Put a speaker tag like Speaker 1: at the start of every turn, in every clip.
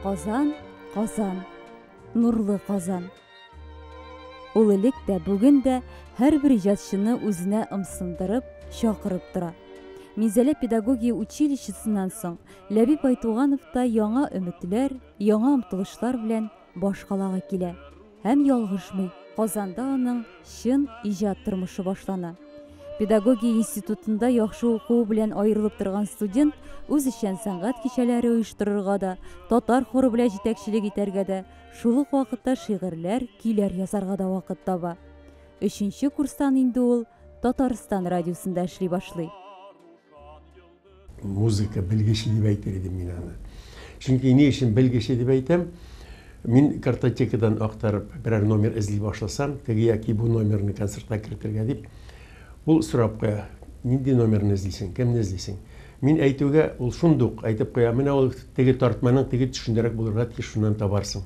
Speaker 1: Казан, Казан, нурлы Казан. Ул элек тә, бүген дә һәрбер иҗатчыны үзенә ымсындырып, чакырып тора. Минзәлә педагогия училищесыннан соң Ләбиб Айтуганов та яңа өметләр, яңа омтылышлар белән башкалага килә. Һәм ялгышмый, Казанда аның чын иҗат тормышы башлана. Педагогия институтында яхшы укуы белән аерылып торган студент үзешчән сәнгать кичәләре оештырырга да, татар хоры белән җитәкчелек итәргә дә, шул ук вакытта шигырьләр, көйләр язарга да вакыт таба. Өченче курстан инде ул Татарстан радиосында эшли башлый.
Speaker 2: Музыка белгече дип әйтер идем мин аны. Чөнки ни өчен белгече дип әйтәм? Мин картотекадан актарып берәр номер эзли башласам, теге яки бу номерны концертка кертергә дип, ул сорап куя, нинди номерны эзлисең, кемне эзлисең? Мин әйтүгә, ул шундук әйтеп куя, менә ул теге тартманың теге төшендәрәк булырга тиеш, шуннан табарсың.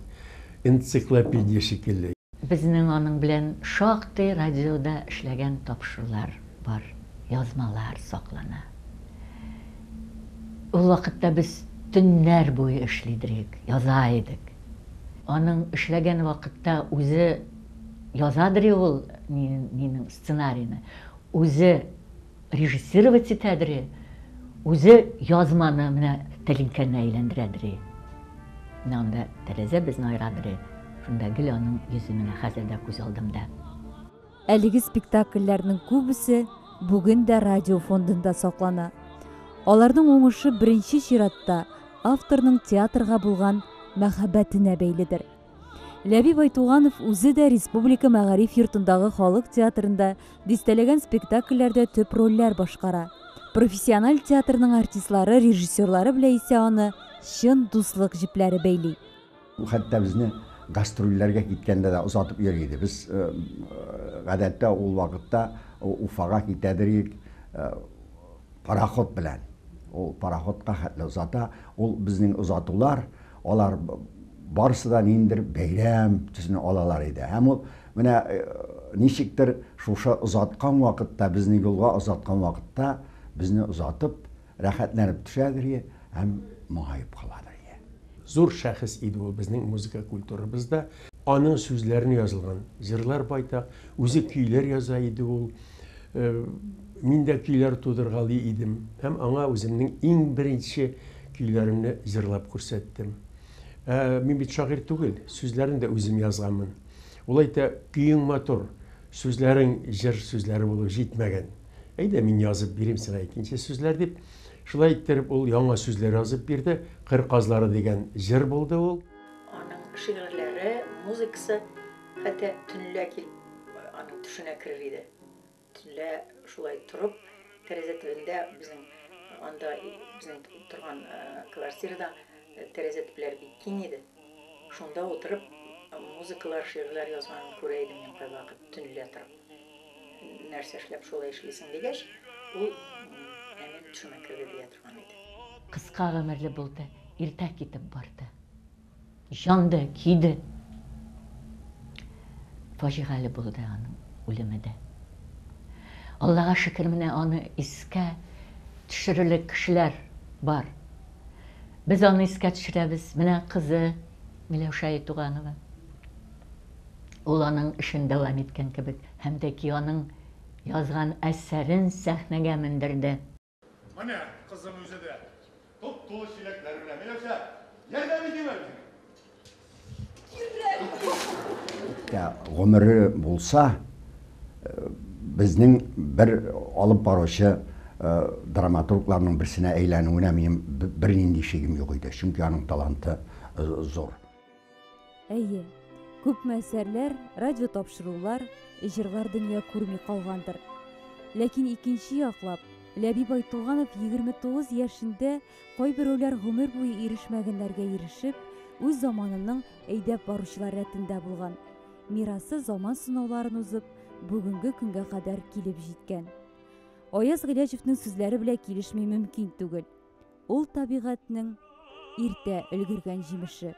Speaker 2: Энциклопедия шикелле.
Speaker 3: Безнең аның белән шактый радиода эшләгән тапшырулар бар, язмалар саклана. Ул вакытта без төннәр буе эшли идек, яза идек. Аның эшләгән вакытта үзе язадыр ул нинең сценарийны, үзе режиссировать итәдер, үзе язманы менә тәлинкәне әйләндерәдер. Менә анда тәрәзә безне аерадыр. Шунда гел аның йөзе менә хәзер дә күз алдымда.
Speaker 1: Әлеге спектакльләрнең күбесе бүген дә радио фондында саклана. Аларның уңышы беренче чиратта авторның театрга булган мәхәббәтенә бәйледер. Ләбиб Айтуганов үзе дә Республика мәгариф йортындагы халык театрында дистәләгән спектакльләрдә төп рольләр башкара. Профессиональ театрның артистлары, режиссерлары белән исә аны чын дуслык җепләре бәйли.
Speaker 4: Ул хәтта безне гастрольләргә киткәндә дә озатып йөри иде. Без гадәттә ул вакытта Уфага китәдер идек пароход белән. Ул пароходка хәтле озата. Ул безнең озатулар, алар барысы да ниндидер бәйрәм төсен алалар иде. Һәм ул менә ничектер шушы озаткан вакытта, безне юлга озаткан вакытта, безне озатып, рәхәтләнеп төшәдер һәм моңаеп каладыр.
Speaker 2: Зур шәхес иде ул безнең музыка культурабызда. Аның сүзләренә язылган җырлар байтак, үзе көйләр яза иде ул. Мин дә көйләр тудыргалый идем һәм аңа үземнең иң беренче көйләремне җырлап күрсәттем. Ә мин бит шагыйрь түгел, сүзләрен дә үзем язганмын. Ул әйтә, көең матур, сүзләрең җыр сүзләре булып җитмәгән. Әйдә, мин язып бирим сиңа икенче сүзләр дип. Шулай иттереп ул яңа сүзләр язып бирде. Кыр казлары дигән җыр булды ул.
Speaker 5: Аның шигырьләре, музыкасы хәтта төнлә килеп аның төшенә керер иде. Төнлә шулай торып, тәрәзә төбендә безнең анда безнең торган квартирада тәрәзә төпләре бик киң иде. Шунда утырып музыкалар, шигырьләр язганын күрә идем мин кайвакыт төнлә торып. Нәрсә эшләп шулай эшлисең дигәч, ул ә мин төшемә керде дия торган иде.
Speaker 3: Кыска гомерле булды, иртә китеп барды. Янды, көйде. Фаҗигале булды аның үлеме дә. Аллага шөкер, менә аны искә төшерерлек кешеләр бар. Без аны искә төшерәбез. Менә кызы Миләүшә Айтуганова. Ул аның эшен дәвам иткән кебек һәм дә ки аның язган әсәрен сәхнәгә мендерде.
Speaker 6: Менә кызым үзе дә туп-тулы чиләкләр белән. Миләүшә, ярдәм итим әле сиңа.
Speaker 4: Кирәкми! Гомере булса, безнең бер алып баручы драматургларның берсенә әйләнүенә минем бернинди шигем юк иде, чөнки аның таланты зур.
Speaker 1: Әйе, күпме әсәрләр, радиотапшырулар, җырлар дөнья күрми калгандыр. Ләкин икенче яклап, Ләбиб Айтуганов 29 яшендә кайберәүләр гомер буе ирешмәгәннәргә ирешеп, үз заманының әйдәп баручылар рәтендә булган. Мирасы заман сынауларын узып, бүгенге көнгә кадәр килеп җиткән. Аяз Гыйләҗевнең сүзләре белән килешми мөмкин түгел. Ул табигатьнең иртә өлгергән җимеше.